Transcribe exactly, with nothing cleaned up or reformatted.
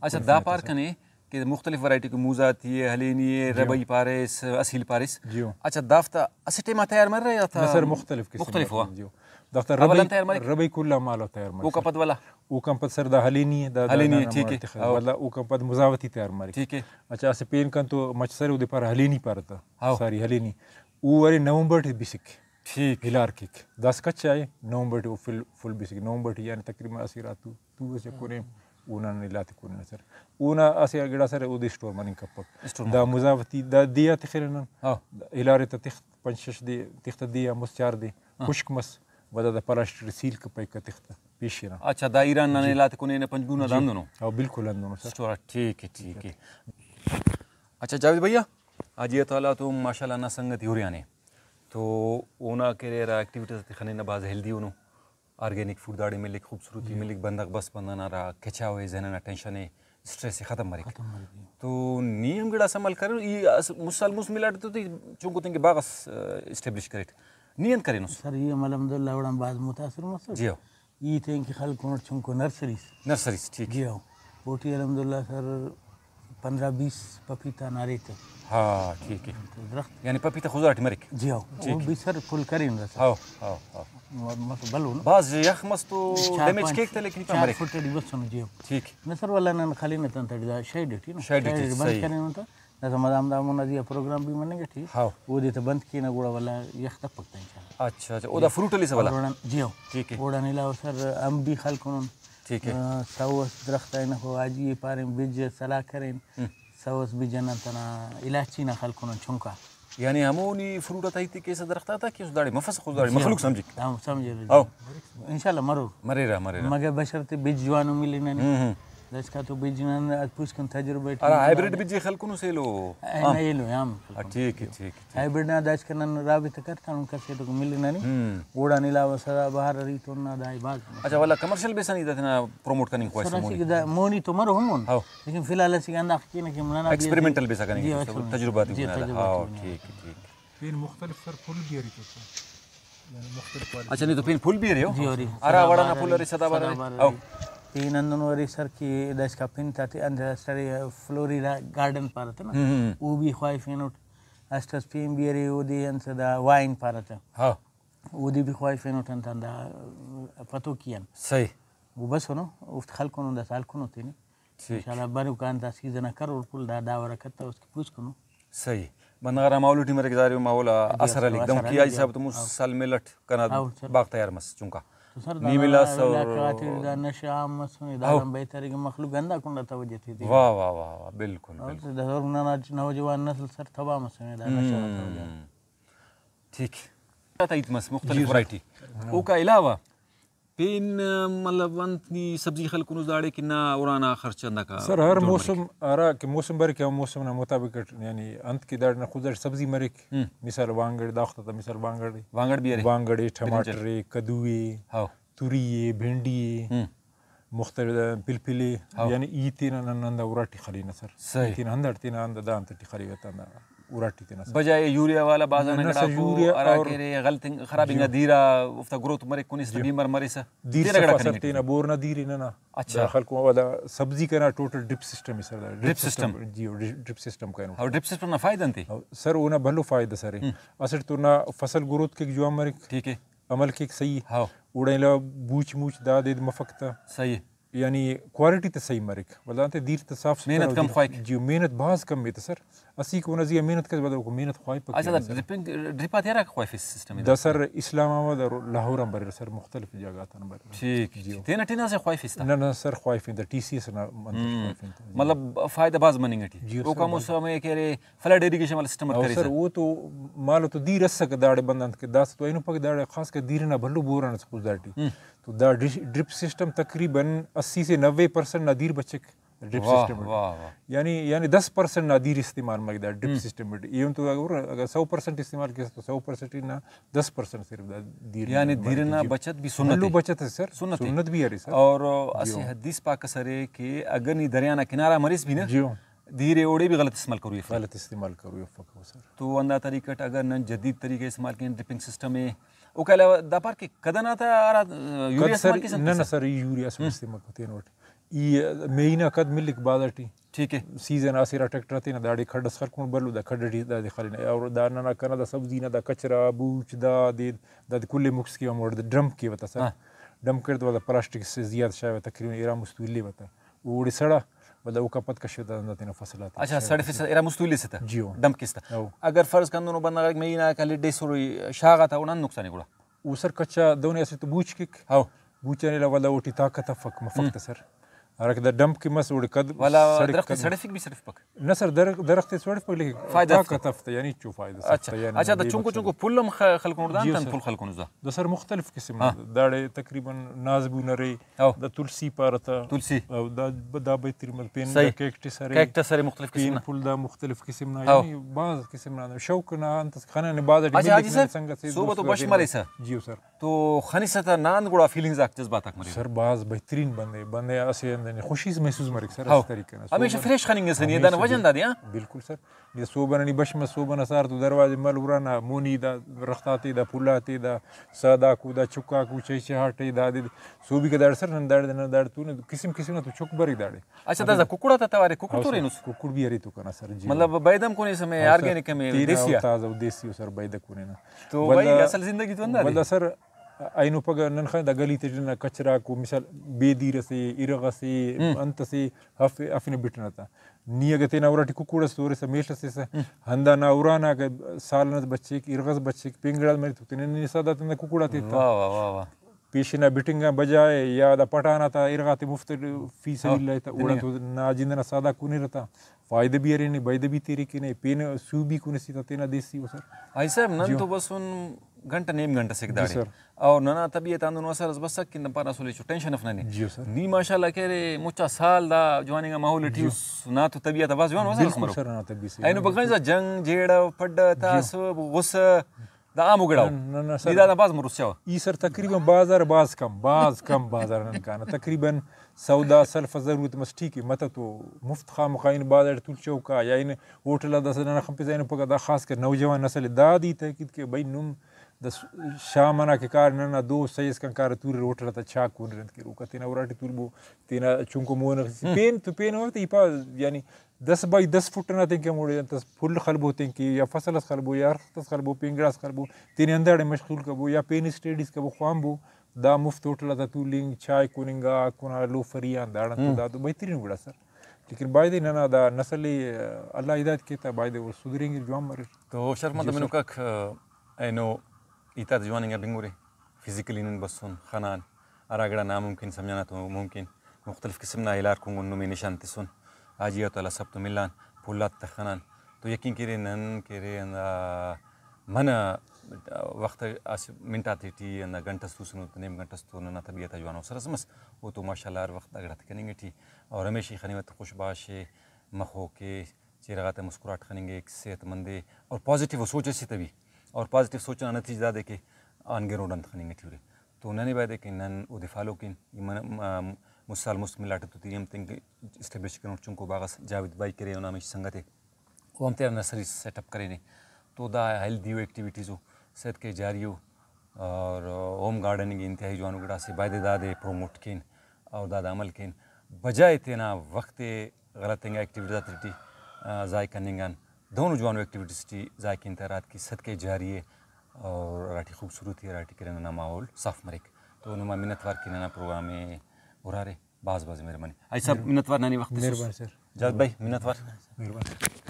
اچھا، دا پار کنے کہ مختلف ورائٹی کہ موزاتی ءِ، ہلینی ءِ، جی۔ ربعی پاریس، اصیل پاریس۔ جی۔ اچھا، دافتا اسہ ٹائما تیار مریرہ یا تا نہ سر، مختلف قسم مختلف نا، ہوا؟ جی۔ دافتا اولا ربعی، تیار مریک؟ ربعی کل آن مالو تیار مریک اوکان سر۔ پد ولا؟ اوکان پد سر دا ہلینی ءِ، دا، دا ہلینی ءِ، ننا ٹھیک ءِ۔ مالو تخک۔ ہاں۔ ولدا اوکان پد مضاوتی تیار مریک۔ ٹھیک ءِ۔ اچھا، اسہ پین کن تو مچ سر اودے پارہ ہلینی پارہ تا۔ ہاؤ۔ ساری ہلینی۔ او ارے نومبر ٹی بسک۔ ٹھیک۔ ہلار کیک۔ داسہ کچا ءِ، نومبر ٹی او فل، فل بسک۔ نومبر ٹی یعنی تقریباً اسہ ارا تو، تو اسہ کنے، اونا نن ہلاتے کنے سر۔ اونا اسہ گڑاس ارے اودے اسٹور مننگ کپک۔ اسٹور دا مننگ۔ مضاوتی دا دے آ تخرہ نن۔ ہاں۔ ہلارے تا تخت پنچ شش دے، تخت دے آ مست چار دے، ہاں۔ خشک مس، ولدا دا پلاسٹک ٹی سیل کپیک تخت پیش ہنا۔ اچھا، دا ایران نا جی۔ ہلاتے کنے نا پنجگور نا دا جی۔ ہندنو؟ ہاں، بالکل ہندنو سر۔ اسٹور آ، ٹھیک ءِ، ٹھیک ءِ۔ اچھا جاوید بھیا، حاجی عطاءاللہ تو ماشاءاللہ نا سنگتی ہُریانے، تو اونا کہ ارے ہرا ایکٹیویٹیز آتے خننہ بھاز ہیلدی اونو، آرگینک فوڈ داڑے ملک، خوبصورتی جی۔ ملک، بندغ بس بندغ نا ہرا کچاؤ ءِ، ذہن ئنا ٹینشن ءِ، اسٹریس ءِ ختم مریک۔ ختم مریک، جی۔ تو نی ہم گڑاس عمل کرینو، ای اس-، مسال مست ملاٹ تو تئی چنکو تنکہ باغ اس، آ، اسٹیبلش کریٹ۔ نی انت کرینس؟ سر، ای ہم الحمدللہ اوڑان بھاز متاثر مسر۔ جی ہو۔ ای تینکہ خلکونٹ چنکو نرسریز۔ نرسریز، ٹھیک۔ جی ہو۔ اوٹی الحمدللہ سر پندرہ بیس پپیتا نا ریٹ ءِ۔ ہاں، ٹھیک ءِ۔ درخت۔ یعنی پپیتا خضدار ٹی مریک؟ جی ہو۔ ٹھیک۔ او بھی سر پھل کرینرہ سر۔ ہاں، ہاں، ہاں۔ مس بھلو نا۔ بھاز یخ مس تو چار ڈیمیج پانچ کیک تہ لیکن پین چار مریک۔ فٹ اٹی بسنو، جی ہو۔ ٹھیک۔ نہ سر، ولدا نن خلینہ تہ انتٹی دا شیڈ ٹی نا۔ شیڈ ٹی، شیڈ ٹی بند صحیح۔ کرینن تہ۔ داسہ مدام دا مون آ زیہا پروگرام بھی مننگ ٹی۔ ہاؤ۔ اودے تہ بند کینہ گڑا ولدا یخ تپک تہ انشاءاللہ۔ اچھا، اچھا، او دا فروٹ ہلیسہ ولدا؟ اور اوڑان، جی ہاؤ۔ ٹھیک ہے۔ اوڑان علاوہ سر امب بھی خلکنن۔ ٹھیک ہے۔ آ، سو اس درخت آ ہنخو، حاجی ءِ پارین بج سلاہ کرین۔ ہم۔ سو اس بج آن نن تینا الائچی نا خلکنن چنکا۔ یعنی ہمو نی فروٹ آتا ہیت ءِ کیسہ درخت آتا کہ اس داڑے مفسہ، خو داڑے جی ہاؤ۔ مخلوق سمجھک۔ ہاں، سمجھرہ۔ ہاؤ۔ انشاءاللہ مرور۔ مریرہ، مریرہ۔ مگر بشرط بج جوانو ملنہ نی۔ ہم، ہم۔ داسکا تو بج نن پوسکن تجربہ ٹی ہرا ہائیبریڈ بج ئے خلکنس ایلو؟ اے، ہم۔ نہ، ایلو ہم ہاں، خلکنس۔ ٹھیک ہے، ٹھیک ہے، ٹھیک۔ ہائیبریڈ نا داسکان نن رابطہ کرتنن، کس ایتوکو ملنہ نی۔ ہم۔ اوڑان علاوہ سدا بہار ہریتون نا دا بھاز۔ اچھا، ولدا کمرشل بیسا نی دا تینا پروموٹ کننگ خواہسہ سر، مونی؟ اسہ دا مونی تو مرو ہم مون۔ ہاؤ۔ لیکن فی الحال اسہ ہندا خننہ کہ ننا بھی ایکسپیریمنٹل بیسا کننگ جی، خواہسہ، ایکسپیریمنٹل۔ تجرباتی جی، بنیاد آ۔ تجرباتی ہاؤ، بنیاد آ۔ ٹھیک ہے، ٹھیک ہے۔ پین مختلف سر پھل بھی ارے تو سر۔ یعنی مختلف کوالٹی۔ اچھا، نی تو پین پھل بھی ارے ہو؟ جی، ارے۔ ہرا سدا وڑ ئنا بہار پھل ارے، ارے، سدا بہار سدا ارے؟ بہار ہاؤ۔ ارے۔ پین ہندنو ارے سر کہ داسکا پن تا تے اندر اسٹ ارے فلوریڈا گارڈن پارہ تہ نا۔ ہم، ہم۔ او بھی خواہفینٹ۔ اسٹ اس پین بھی ارے، اودے انت دا وائن پارہ تہ۔ ہاں۔ اودے بھی خواہفینٹ انت ہندا پتوکی آن۔ صحیح۔ او بسنو، اوفتے خلکنو، داسہ ہلکنو تینے۔ ٹھیک۔ انشاءاللہ بروکا انت آ سیزن آ کرور کل دا، دا وڑ آ کتوس کہ پوسکنو۔ صحیح۔ بندغ ہرا ماحول ٹی مریک، ظاہر ءِ ماحول آ جی، اثر ہلیک۔ اثر دہنکہ ہلیک، آ حساب تو مست جی۔ سال ملٹ کنا ہاں، سر۔ باغ تیار مس چنکا۔ تو سر، نی دانا ملاس اور علاقہ غاتے دا نشہ عام مسنے، داڑان بہتر ءِ کہ مخلوق گندا کنڈا توجہ تیتے۔ واہ، واہ، واہ، واہ، بالکل، اور بالکل۔ تو دا ننا نوجوان نسل سر تباہ مسنے دا نشہ غاتا وجہ۔ ہم۔ ٹھیک۔ ہیت مس مختلف جی سر۔ ورائٹی۔ ہاں۔ اوکا علاوہ پین، مطلب، انت نی سبزی خلکنس داڑے کہ نا، اورانا خرچہ انداکا سر، ہر جوڑ مریک؟ موسم ہرا کہ موسم بریک، ہمو موسم نا مطابق اٹ، یعنی انت کہ داڑے نا خضدار سبزی مریک، ہم۔ مثال وانگڑ، دا وخت تا مثال وانگڑ ءِ۔ وانگڑ بھی ارے؟ وانگڑ ءِ، برنجل۔ ٹماٹر ءِ، کدو ءِ، ہاؤ۔ توری ءِ، بھنڈی ءِ، ہم۔ مختلف پلپل ءِ، ہاؤ۔ یعنی ای تینا نن ہندا اراٹی خلینہ سر۔ صحیح۔ ای تینا ہنداڑ تینا ہندا دا انت ٹی خلیوہ تا ہندا۔ اراٹی تینا سر۔ بجائے یوریا والا بھاز آ نہ، نہ سر، نگڑاکو، یوریا ہرا اور کہ ارے غلطنگ خرابنگ آ جی۔ دیرا اوفتا گروتھ مریک، کنے اسہ جی۔ بیمار مریسہ۔ دیر تینا گڑا صفا سر، کننگ ٹی۔ تینا بور نا دیر ءِ ننا۔ اچھا۔ دا خلکو ولدا سبزی کنا ٹوٹل ڈرپ سسٹم ءِ سر، دا ڈرپ ڈرپ سسٹم۔ سسٹم۔ جی، ڈرپ، ڈرپ سسٹم کرینو۔ او ڈرپ سسٹم نا فائدہ انت ءِ؟ او سر، اونا بھلو فائدہ سر ءِ۔ ہم۔ اسٹ تو نا فصل گروتھ کیک، جوان مریک۔ ٹھیک ہے۔ عمل کیک صحیح۔ ہاؤ۔ اوڑان علاوہ بوچ موچ داد اید مفک تا۔ صحیح۔ یعنی کوالٹی تے صحیح مریک، ولدا انت دیر تے صاف ستھرا محنت کم خواہک۔ جی، محنت بھاز کم ایتہ سر۔ اسیکہ اونا زیہا محنت کس، ولدا اوکو محنت خواہپک اچھا، دا سر۔ ڈرپنگ، ڈرپ آتے ہرا خواہفیس سسٹم ءِ دا سر؟ اسلام آباد اور لاہور آن بریرہ سر، مختلف جاگہ غاتان بریرہ۔ ٹھیک، جی۔ تینا ٹی نا اسہ خواہفیس تا؟ نہ، نہ سر، خواہفین تا، ٹی سی ایس نا انت ہم۔ خواہفین تا، جی۔ مطلب فائدہ بھاز مننگ ٹی۔ جی، اوکا سر، موسم ءِ کہ ارے فلڈ ایریگیشن والا سسٹم اٹ او کریسہ۔ سر، او تو مالو تو دیر اسکہ داڑے بندغ انت کہ داسہ تو اینو پک داڑے خاص کر دیر ئنا بھلو بوران اس خضدار ٹی۔ ہم۔ تو دا ڈش-، ڈرپ سسٹم تقریباً اسی سے نوے پرسنٹ نا دیر بچک۔ ڈرپ واہ، سسٹم اٹ۔ واہ، واہ۔ یعنی، یعنی دس پرسنٹ نا دیر استعمال مریک دا ڈرپ ہم۔ سسٹم اٹ۔ ایہن تو اگر، اگر سو پرسنٹ استعمال کیسہ تو سو پرسنٹ نا دس پرسنٹ صرف دا دیر یعنی نا دیر نا جی۔ بچت بھی سنت بھلو ہے۔ بچت ہے سر۔ سنت ہے۔ سنت بھی ارے سر۔ اور جی اسہ ہاں۔ حدیث پاک اس ارے کہ اگر نی دریا نا کنارہ مریس بھی نا، جی ہاں۔ دیر ئے اوڑے بھی غلط استعمال کروئی افک۔ غلط استعمال کروئی افک سر۔ تو ہندا طریقہ اٹ اگر نن جدید طریقہ استعمال کین، ڈرپنگ سسٹم ہے، اوکا علاوہ دا پار کہ کدن آتا ہرا، آ، یوریا قد سر، استعمال کیسہ نہ، نہ سر۔ سر، یوریا اس ہم۔ استعمال کتین وٹ۔ ای مئی نا کد ملک بازار ٹی۔ ٹھیک ہے۔ سیزن آ سیرا ٹریکٹر آتے نا داڑے کھڈ اس خلکون بھلو، دا کھڈ ٹی دادے خلینہ۔ اور دا ننا کنا دا سبزی نا دا کچرا، بوچ، دا دے، دادے کل ءِ مکس کیوہ، ہموڑے ڈمپ کیوہ تا سر۔ ہاں۔ ڈمپ کر تو دا پلاسٹک سے زیات شاغوہ، تقریباً ارا مست تو الیوہ تا۔ اوڑے سڑا، ولدا اوکا پد کشوہ تا ہندا تینا فصل آتے اچھا، سڑفسہ، ارا مست تو الیسہ تا؟ جی ہو۔ ڈمپ کیسہ تا۔ ہو۔ اگر فرض کن دنو بندغ مئی نا کل ڈیسر شاغا تا، اونا نقصان گڑا؟ او سر کچا دہنے اسہ تو بوچ کیک۔ ہو۔ بوچ آن علاوہ ولدا اوٹی طاقت افک، مفک ہم۔ تا سر۔ ہراکہ دا ڈمپ کہ مس اوڑے کد ولا سڑک درخت کد۔ سڑفک بھی سڑفپک؟ نہ سر، درخت، درخت سڑفپک لیکن فائدہ افتا۔ طاقت افتا، یعنی چو فائدہ اچھا۔ افتا، یعنی اچھا، دا بے چنکو مقصد۔ چنکو پھل ہم خ-، خلکونٹ دا جی انت سر۔ پھل خلکونٹ دا؟ دا سر مختلف قسم نا۔ ہاں۔ داڑے تقریباً نازبون ارے، ہو۔ دا تلسی پارہ تا۔ تلسی۔ او دا، دا بہترین مطلب پین صحیح۔ دا کیکٹس ارے۔ کیکٹس ارے مختلف قسم پین نا۔ پھل دا مختلف قسم نا، ہو۔ یعنی بھاز قسم نا شوق نا انت اس خنانے بھاز اٹی اچھا، ملک حاجی نا صاحب، سنگت سے صحبت دوست و بش وغیرہ۔ مریسہ۔ جی سر۔ تو خنسہ تا نا انت گڑا فیلنگز آک، جذبات آک مریرہ؟ سر بھاز بہترین بندے، بندے اسہ اندن خوشی سے محسوس مریک سر، ہو۔ اسہ طریقہ نا۔ ہمیشہ صحب فریش خننگ ئسہ نی، ہمیشہ دانا وجہ بالکل۔ اندا دے، ہاں؟ بالکل سر۔ نی صوبہ نا نی بش مس، صوبہ نا سار تو دروازے مل ارانا، مونی دا درخت آتے، دا پھل آتے، دا ساداکو، دا چکاکو، چائے چاہاٹے، دا دے صوبی کا داڑے سر، نن داڑے، نن داڑے تو نے قسم قسم نا تو چک بریک داڑے۔ اچھا، داسا ککڑ آتا توارے، ککڑ ہاں سر، تورینس؟ ککڑ بھی ارے تو کنا سر، جی۔ مطلب بیدم کونیسہ مئے ہاں سر، آرگینک ہمے تینا دیسی آ؟ تازہ و دیسی و سر بیدہ کونینا۔ تو بھائی ولدا، اصل زندگی تو ہندا دے۔ ولدا سر، اینو پگہ نن خان دا گلی تے ٹی نا کچرا کو مثال بے دیر اسے، ارغ اسے، ہم۔ انت اسے، ہف-، ہفنہ بٹنہ تا۔ نی اگہ تینا اراٹی ککڑ اس تورسہ، میڷ اس تسہ، ہم۔ ہندا نا ارانا اگہ سال ئس بچیک، ارغ اس بچیک، پین گڑاس مریک تو تینا نی سادا تندا ککڑ آتے تا۔ واہ، واہ، واہ، واہ۔ پیشن آ بٹنگ آن بجائے یا دا پٹھان آتا ارغ آتے مفت فی سبیل اللہ تا، ہاں، گڑا دنیا۔ تو نا جند ئنا سادا کنیرہ تا، فائدہ بھی ارے نے، بیدہ بھی تیرے کنے، پین سو بھی کنسی تا تینا دیسی و سر۔ حاجی صاحب، نن جی۔ تو بسن گھنٹہ نیم گھنٹہ سے جی داڑے۔ سر۔ اور ننا طبیعت آن دنو اثر اس بسک کہ نن پانہ اسل ہچو ٹینشن اف ننے۔ جی سر۔ نی ماشاءاللہ کہ ارے مچا سال دا جواننگا ماحول ٹی جی۔ اس، نا تو طبیعت آ بھاز جوان اثر اس بالکل مرو۔ سر، نا طبیعت سے اینو بالکل بغائیں سر۔ جنگ، جھیڑہ، پڈہ، جی۔ تعصب، غصہ، دا عام گڑاؤ۔ نہ، نہ، نہ، سر۔ نی دانا بھاز مروس چاوہ۔ ای سر تقریباً بازار بھاز کم، بھاز کم بازار نن کانہ۔ تقریباً سودا سلف ضرورت مس، ٹھیک ہے، متہ تو مفت خامخواہین بازار تول چوکا یا ان ہوٹل آ داسہ ننا خنپسہ اینو پگہ دا خاص کر نوجوان نسل دا دی تاکید کہ بھئی نم دا س-، شام ئنا کہ کار ننا دوست سہی اسکان کارہ توریر ہوٹل آتا چاء کونر انت کیر اوکا تینا اراٹی تولبو، تینا چنکو مون ئسے ہم۔ پین تو پین اوفتے ای پاوہ یعنی دس بائی دس فٹ ئنا تینکہ ہموڑے انت اس پھل خلبو تینکہ یا فصل اس خلبو یا ارخت اس خلبو پین گڑاس خلبو تینے ہنداڑے مشغول کبو یا پین اسٹڈیز کبو خوانبو دا مفت ہوٹل آتا تولنگ چائے کوننگا کنا لوفری آن داڑان تو ہم۔ دا تو بہترین گڑاس سر لیکن بایدے ننا دا نسل ئے اللہ ہدایت کے تا بایدے او سدھرینگرے جوان مریر۔ تو شرف مند جی سر۔ منوکاک اینو ہیتاتے جواننگا بنگرے فزیکلی نن بسن خنان ہرا گڑا ناممکن سمجھانا تو ممکن مختلف قسم نا ہلار کنگن نمے نشان تسن۔ حاجی ء تو اللہ سب تو ملان، پھل آتے تہ خنان تو یقین کہ ارے نن کہ ارے ہندا منہ وخت اسہ منٹ آتے ٹی ہندا گھنٹہ اس توسنو تو نیم گھنٹہ اس تو ننا طبیعت آ جوانو اثر اس مس۔ او تو ماشاء اللہ ہر وخت دا گڑاتے کننگ ٹی اور ہمیشہ ای خنیوہ تہ خوش باش ء، مخوک ء، چہرہ غاتے مسکراہٹ خننگک، صحت مند ء اور پازیٹیو سوچ اسے تہ بھی اور پازیٹیو سوچ نا نتیجہ دادے کہ آن گرونڈ انت خننگ ٹی ارے۔ تو ننے بایدے کہ نن اودے فالو کین۔ ای من-، م-، مست سال مست ملاٹ تو تی ہم تینکہ اسٹیبلش کرینٹ چنکو باغ اس جاوید بھائی کرے اونا ہمیش سنگت ء۔ او ہم تینا نرسری سیٹ اپ کرینے تو دا ہیلدی و ایکٹیویٹیز و صحت کے جاری و اور ہوم گارڈننگ انتہائی جوانو گڑاسے بایدے دادے پروموٹ کین اور دادا عمل کین بجائے تینا وخت ء غلط انگا ایکٹیویٹیز آتے ٹی، آ، ضائع کننگ آن دہنو جوانو ایکٹیویٹیز ٹی ضائع کین تہ ہراتکہ صدقہ جاری ء اور ہراٹی خوبصورتی ہراٹی کہ ننا ماحول صاف مریک۔ تو نما منت وار کہ ننا پروگرام ء ہرارے۔ بھاز بھاز مہربانی۔ حاجی صاحب، منت وار ننے وخت تسس۔ مہربانی سر۔ جاوید بھائی، منت وار۔ مہربانی سر۔